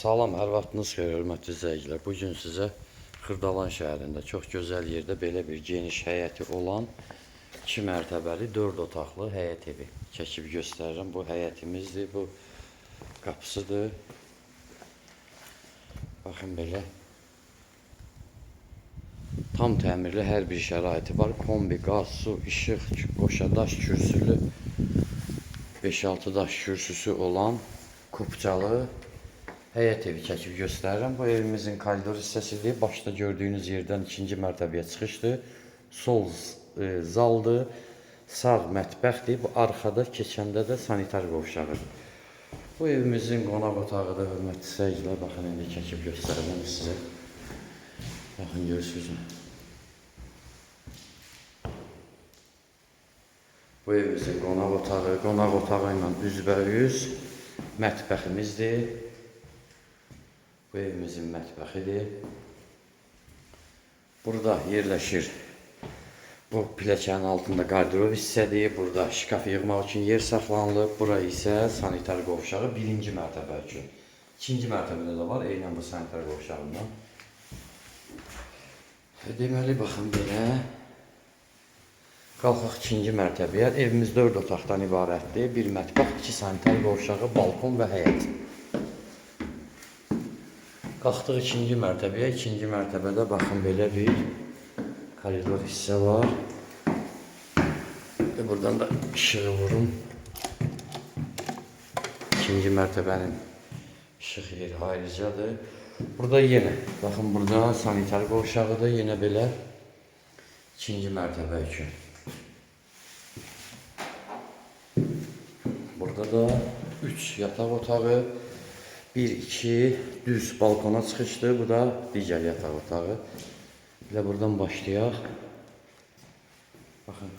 Salam, hər vaxtınız xeyir, hörmətli izləyicilər. Bu gün sizə Xırdalan şəhərində çox gözəl yerdə belə bir geniş həyəti olan 2 mərtəbəli 4 otaqlı həyət evi çəkib göstərirəm. Bu həyətimizdir, bu qapısıdır. Baxın belə. Tam təmirli hər bir şəraiti var. Kombi, qaz, su, işıq, qoşadaş kürsülü, 5-6 daş kürsüsü olan kupçalı həyət evi çəkib göstərirəm. Bu evimizin koridor hissəsidir. Başda gördüyünüz yerdən ikinci mərtəbəyə çıxışdır. Sol zaldır, sağ mətbəxdir. Bu arxada keçəndə də sanitar qovşağıdır. Bu evimizin qonaq otağıdır, hörmətli izləyicilər. Baxın, indi çəkib göstərirəm sizə. Baxın, görürsünüz. Bu evimizin qonaq otağı, qonaq otağı ilə üzbəüz mətbəximizdir. Bu evimizin mətbəxidir. Burada yerləşir. Bu pilləkənin altında qardırob hissədir. Burada şkaf yığmaq üçün yer saxlanılıb. Bura isə sanitar qovşağı birinci mərtəbə üçün. İkinci mərtəbədə də var, eynən bu sanitar qovşağından. Deməli, baxın belə. Qalxaq ikinci mərtəbəyə. Evimiz 4 otaqdan ibarətdir. Bir mətbəx, 2 sanitar qovşağı, balkon və həyət. Qalxdıq ikinci mərtəbəyə. İkinci mərtəbədə baxın belə bir koridor hissə var. Və buradan da işığı vurum. İkinci mərtəbənin işıq yeri ayrıcadır. Burada yenə, baxın burada sanitar qovşağıdır, yenə belə ikinci mərtəbə üçün. Burada da 3 yataq otağı, 1, 2 düz balkona çıxışdır. Bu da digər yataq otağı. Belə buradan başlayaq. Baxın.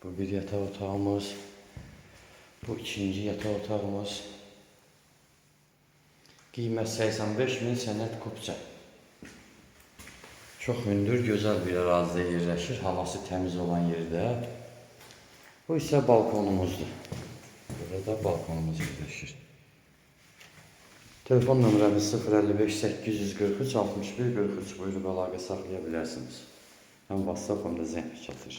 Bu bir yataq otağımız. Bu ikinci yataq otağımız. Qiymət 85 min, sənəd kupça. Çox hündür, gözəl bir ərazidə yerləşir. Havası təmiz olan yerdə. Bu isə balkonumuzdur. Burada da balkonumuz yerləşir. Telefon nömrəmiz 055 843 61 43. Buyurub əlaqə saxlaya bilərsiniz. Həm WhatsApp, həm də zəng çatır.